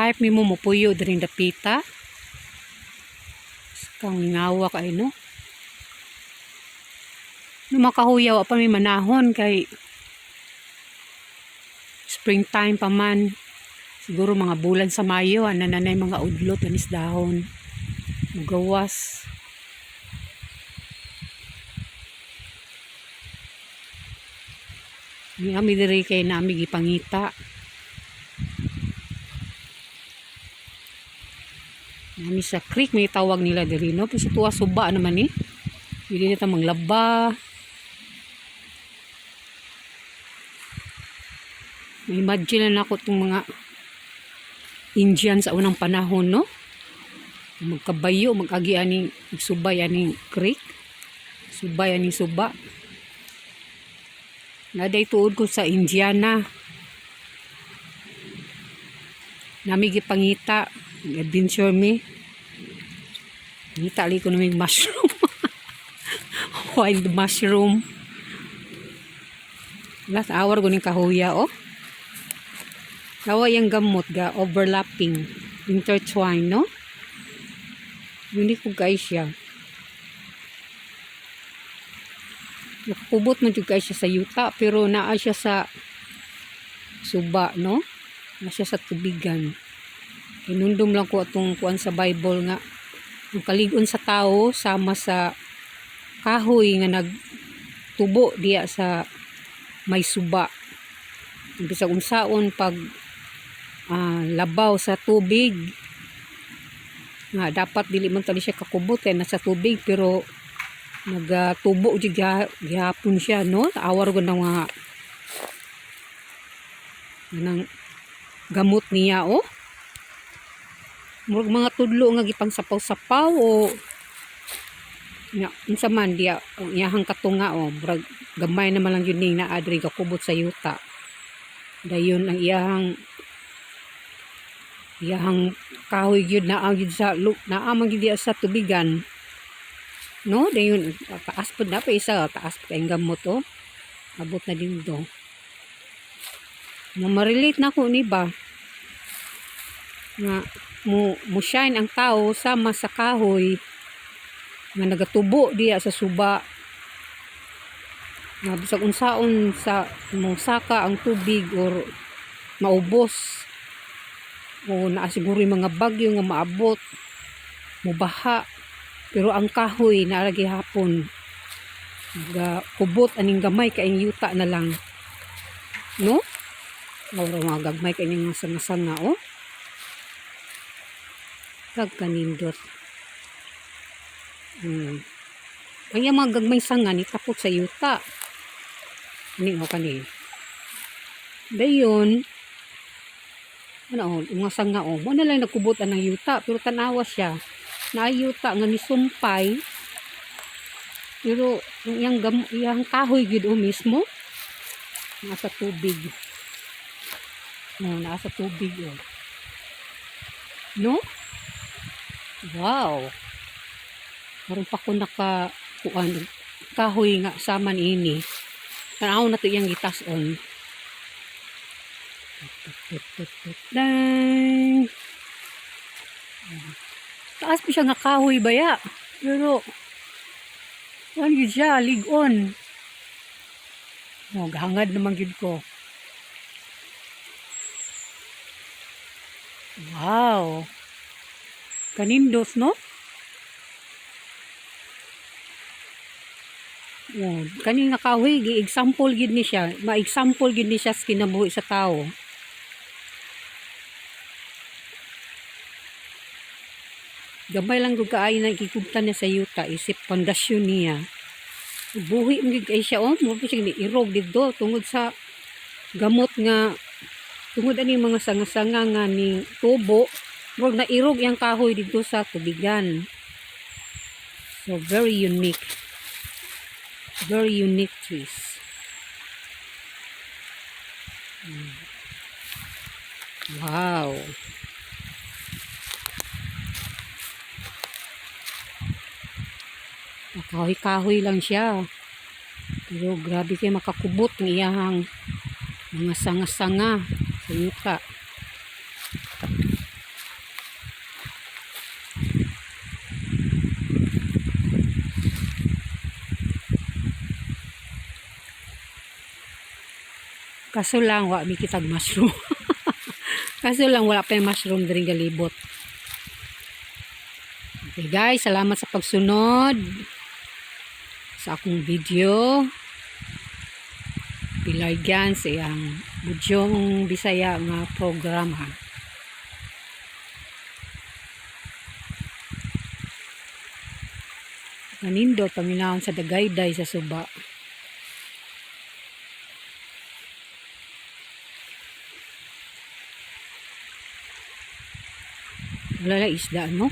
Type nimo mopuyo diri dapita. Kang ngawa kay, no. No makahuyaw pa may manahon kay springtime pa man. Siguro mga bulan sa Mayo, ana na na mga udlot anis dahon. Mugawas. Ni ami diri kay nami gipangita. Nami sa creek may tawag nila diri, no. Pero sa tuwa suba naman eh. Pwede na ta maglaba. Ma-imagine na nako itong mga Indian sa unang panahon, no? Magkabayo, mag-agi aning magsubay aning creek. Subay aning suba. Naday tuod ko sa Indiana. Nami gipangita, adventure mi. Ngita li ko naming mushroom. Wild mushroom. Last hour ko ning kahuya, oh. Tawa yung gamot ga overlapping, intertwine, no? Unique ko guys siya. Nakakubot man jud kay siya sa yuta pero naa siya sa suba, no? Naa siya sa tubigan. Inundom lang ko atong kuan sa Bible nga ang kalig-on sa tao sama sa kahoy nga nagtubo diya sa may suba. Bisag unsaon pag labaw sa tubig nga dapat dili man tali siya kakubot kay nasa tubig, pero nagatubo jud gihapon siya, no? Awar gud ng mga nang gamot niya, oh. Murag mga tudlo nga gipang sapaw-sapaw o nga unsa man diya ang iyahang katunga, oh. Murag gamay naman lang yun ning naa diri gakubot sa yuta. Dayon ang iyahang kahoy gyud naa gyud sa naa man gyud diya sa tubigan, no? Dayon taas pud na pa isa, taas pa kayong gamot, oh. Abot na din do na ma-relate na ko ni ba nga mo shine ang tao sama sa kahoy nga nagatubo diya sa suba, nga bisag unsaon sa mosaka ang tubig or maubos o naa siguro yung mga bagyo nga maabot, mubaha, pero ang kahoy naa gihapon nagakubot aning gamay kaayong yuta na lang, no? Mura mga gagmay kay mga sanga-sanga, oh. Kag kanindot. Ang iyang mga gagmay sanga ni tapot sa yuta. Ani o kani. Dayon ano oh, mga sanga, oh, mo na lang nagkubot ang yuta, pero tanawa siya. Naay yuta nga nisumpay, pero ang iyang kahoy gid, oh, mismo nasa tubig. Oh, nasa tubig, oh. No? Wow. Karon pa ko naka kuan kahoy nga sama niini. Tanaw na to iyang gitas-on. Dang. Taas pa siya nga kahoy baya. Pero kuan gyud siya, lig-on. Oh, gahangad naman gyud ko. Wow. Kanindos, no? Oh, kani nga kahoy gi-example gid ni siya, ma-example gid ni siya sa kinabuhi sa tao. Gamay lang gud kaayo na ikikubtan niya sa yuta isip pundasyon niya. Buhi man gyud kay siya, oh, mo siya ni irog didto tungod sa gamot nga tungod ani mga sanga-sanga nga ni tubo, murag nairog iyang kahoy didto sa tubigan. So very unique. Very unique trees. Wow. Kahoy-kahoy lang siya. Pero grabe kay makakubot ng iyahang mga sanga-sanga sa yuta. Kaso lang, wa mi kitag mushroom. Kaso lang, wala pa yung mushroom diri galibot. Okay guys, salamat sa pagsunod sa akong video. Pilargan sa iyang Budyong Bisaya nga programa. Kanindot paminawon sa dagayday sa suba. Wala na isda, no?